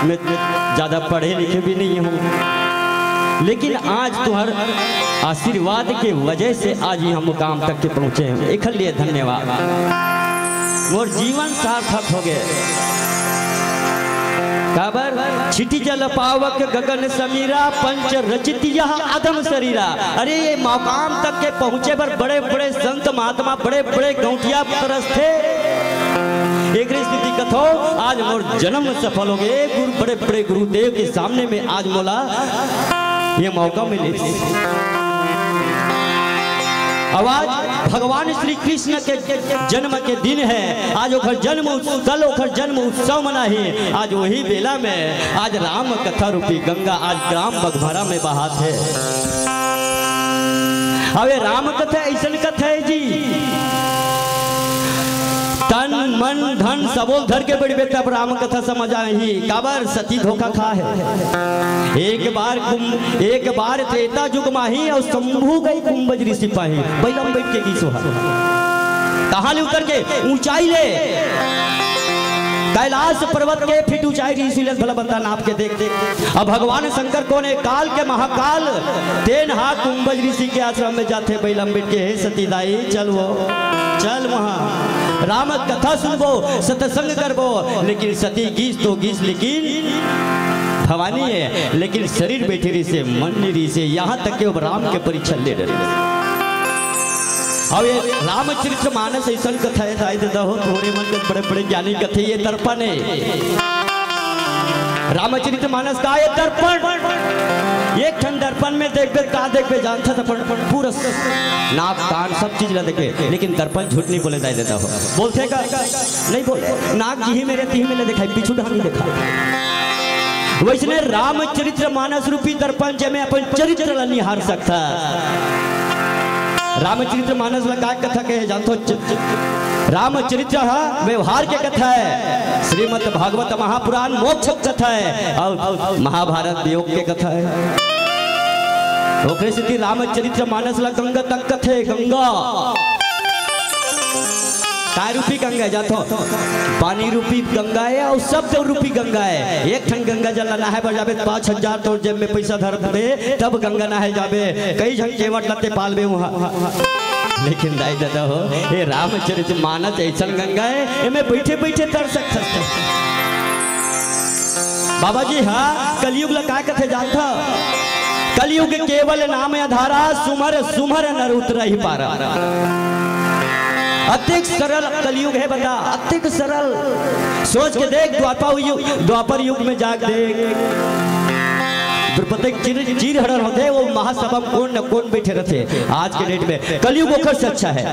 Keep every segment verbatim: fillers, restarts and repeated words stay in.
मैं ज्यादा पढ़े लिखे भी नहीं हूँ, लेकिन आज तुम्हार आशीर्वाद के वजह से आज ये हम मुकाम तक के पहुँचे हैं। एखर लिए धन्यवाद। मोर जीवन सार्थक हो गए। काबर छिटी जल पावक गगन समीरा, पंच रचित यह अधम शरीरा। अरे, ये मकाम तक के पहुँचे बर बड़े बड़े संत महात्मा, बड़े बड़े गौंटिया तरसथे। एक स्थिति कथो, आज मोर जन्म सफल हो गए। गुरु, बड़े बड़े गुरुदेव के सामने में आज मोला ये मौका मिले। अब आज भगवान श्री कृष्ण के जन्म के दिन है। आज ओखर जन्म उत्सव, ओखर जन्म उत्सव मनाही। आज वही बेला में आज राम कथा रूपी गंगा आज ग्राम बघमारा में बहात है। अबे राम कथा ऐसन कथा है जी, तन मन धन सबो ल धर के बइठबे तब राम कथा समझ आही। काबर सती धोखा खा है। एक बार कुंभ, एक बार त्रेता जुग माही अउ शंभू गई कुंभज ऋषि पाही। बइला म बइठ के गीस ओहा। कहाँ ले उतर के? ऊंचाई ले। कैलाश पर्वत के फीट ऊंचाई ऋषि ले भला बता नाप के देख। अब भगवान शंकर कोन हे? काल के महाकाल। तेन हा कुंभज ऋषि के आश्रम में जाथे बइला म बइठ के, हे सती दाई, चल वो, चल वहाँ राम कथा सुनबो, सत्संग करबो। लेकिन सती गीस तो गीस, लेकिन भवानी है, लेकिन शरीर बइठे रहिसे, मन नइ रहिसे। यहाँ तक के अब राम के परीक्षा ले डरे। अब ये रामचरित मानस ऐसन कथा है, दाई ददा हो, थोरे मन के बड़े बड़े ज्ञानी कथे, ये दर्पण है। रामचरित मानस का ये दर्पण, एक ठन दर्पण में देखबे, का देखबे जानथस अपन? पूरा नाक कान सब चीज ला देखे, लेकिन दर्पण झूठ नहीं बोले, दाई ददा हो। बोलथे का? नहीं बोले। नाक जिही मेरे तिही में ले दिखाई, पीछू ढांग नहीं दिखा। वैसने रामचरित्र मानस रूपी दर्पण, जेमे अपन चरित्र ला निहार सकथा। रामचरित्र मानस ला का कथा कहे जानथो? च-, च-, रामचरित्र हा व्यवहार के कथा है, श्रीमद् भागवत महापुराण मोक्ष कथा है, अउ महाभारत वियोग के कथा है। ओकरे सेती रामचरित्र मानस ला गंगा तक कथे, गंगा। काय रूपी गंगा हे जानथो? पानी रूपी गंगा हे अउ शब्द रूपी गंगा हे। एक ठन गंगा जल ला नहाए बर जाबे, पाँच हजार तोर जेब में पइसा धर दे, तब गंगा नहाए जाबे। कई झन केवट ला ते पालबे उहाँ। लेकिन दाई ददा हो, ये रामचरित मानस अइसन गंगा हे, एमे बइठे बइठे तर सकथस। बाबा जी, हाँ, कलयुग ला काय कथे जानथो? कलयुग केवल नाम आधारा, सुमर सुमर नर उतरहि पारा। अतेक सरल कलयुग हे बता, अतेक सरल। सोच के देख, द्वापर युग, द्वापर युग में जाके देख, द्रुपद के चीर, चीर हरण होथे, वो महासभा में कोन न कोन बइठे रहिथे। आज के date में कलयुग ओखर से अच्छा हे।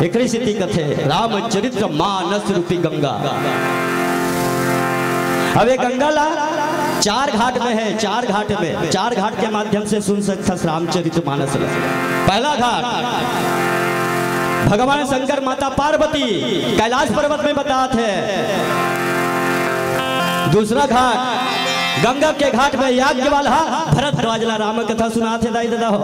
एकरे सेती कथे रामचरित्र मानस रूपी गंगा। अब ये गंगा ला चार घाट में हे, चार घाट में, चार घाट के माध्यम से सुन सकथस रामचरित मानस ला। पहला घाट भगवान शंकर माता पार्वती कैलाश पर्वत में बतात हे। दूसरा घाट गंगा के घाट में याज्ञवल्क्य हा भरद्वाज ला राम कथा सुनाथे दाई ददा हो।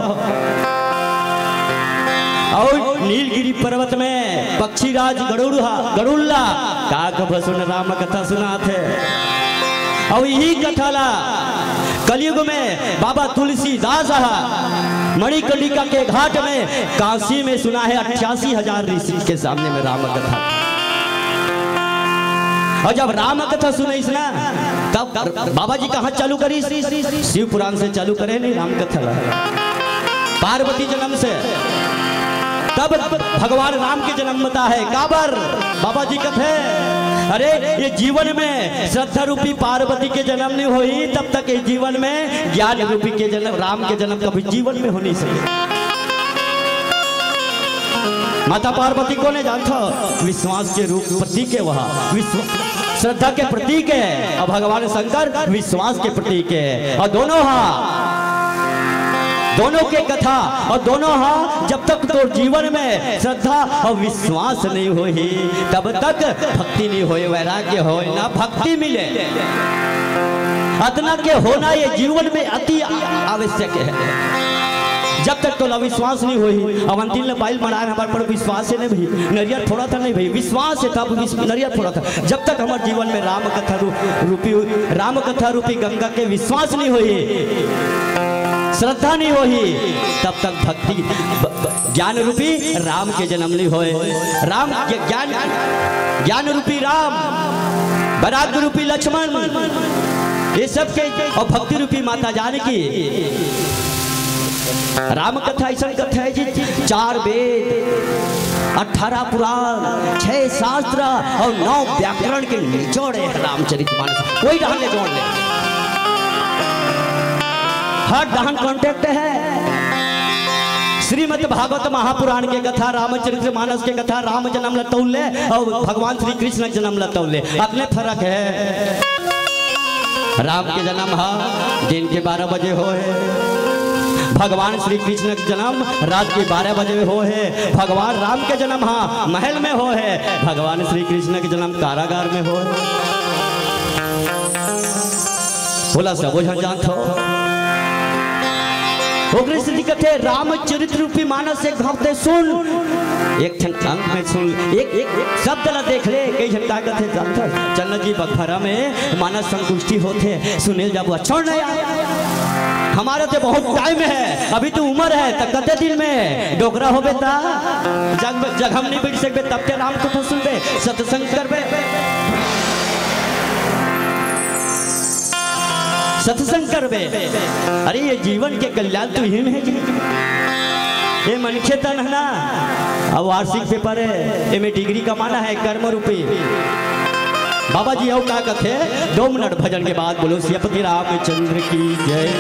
अउ नीलगिरी पर्वत में पक्षीराज गरुड़ हा, गरुड़ ला काक भसुन राम कथा सुनाथे। अउ इही कथा ला कलयुग में बाबा तुलसीदास हा मणिकर्णिका के घाट में काशी में सुनाहे अट्ठासी हजार ऋषि के सामने में राम कथा। अउ जब राम कथा सुनइस ना, तब बाबा जी कहाँ चालू करिस? शिव पुराण से चालू करे नहीं राम कथा ला। पार्वती जनम से तब भगवान राम के जनम बता हे। काबर? बाबा जी कथे, अरे, ये जीवन में श्रद्धा रूपी पार्वती के जनम नहीं होही, तब तक ये जीवन में ज्ञान रूपी के जनम, राम के जनम कभी जीवन में हो नहीं सके। माता पार्वती कोन हे जानथो? विश्वास के रूप प्रतीक हे वह। विश्व-, श्रद्धा के प्रतीक हे अउ भगवान शंकर विश्वास के प्रतीक हे। अउ दोनों हा, दोनों के कथा अउ दोनों हा, जब तक तोर जीवन में श्रद्धा अउ विश्वास नहीं होही, तब तक भक्ति नहीं होय, वैराग्य होय, ना भक्ति मिले। अतना के होना ये जीवन में अति आ-, आवश्यक हे। जब तक तोला विश्वास नहीं होही, अब अंतिम ले बाइल मड़ाए हमारे पर विश्वास है नहीं भाई, नरियर फोड़ा था नहीं भाई, विश्वास है तब विश्व-, नरियर फोड़ा था। जब तक हमारे जीवन में राम कथा रू-, रूपी, राम कथा रूपी गंगा के विश्वास नहीं होही, श्रद्धा नहीं होही, तब तक भक्ति, ब-, ब-, ज्ञान रूपी राम के जन्म नहीं होए। राम के ज्ञान, ज्ञान रूपी राम, वैराग्य रूपी लक्ष्मण, ये सब के, और भक्ति रूपी माता जानकी। राम कथा ऐसा कथा है जी, चार वेद, अठारह पुराण, छह शास्त्र और नौ व्याकरण के निचोड़ है रामचरित मानस। कोई डहन ले जोड़ ले, हर डहन कॉन्टैक्ट है। श्रीमद् भागवत महापुराण के कथा, रामचरित मानस के कथा, राम जन्म ल तौल ले और भगवान श्री कृष्ण के जन्म ल तौल ले, अतने फर्क है। राम के जन्म हा दिन के बारह बजे होए, भगवान श्री कृष्ण के जन्म रात के बारह बजे होए। भगवान राम के जन्म हा महल में होए, भगवान श्री कृष्ण के जन्म कारागार में होए। बोला, सबो झन जानत हो। ओकरे सेती कथे, रामचरित रूपी मानस एक घाव ते सुन, एक ठन अंक में सुन, एक, एक, एक शब्द ला देख ले, कई झन का कथे जानत हो? चल न जी, बगभरा में मानस संगोष्ठी होथे, सुने ल जाबो, अच्छा नहीं आए। हमारा तो बहुत टाइम है, अभी तो उम्र है, त कते दिन में डोकरा होबे त जग, जग हम नहीं बैठ सकबे, तब ते राम कथा सुनबे, सत्संग करबे। सत्संग करबे। अरे, ये जीवन के कल्याण तो इही में है जी। ये मनखे तन है ना, अब वार्षिक पेपर है, एमे डिग्री कमाना है, कर्म रूपी। बाबा जी, अउ का कथे? दो मिनट भजन के बाद बोलो, सियापति रामचंद्र की जय।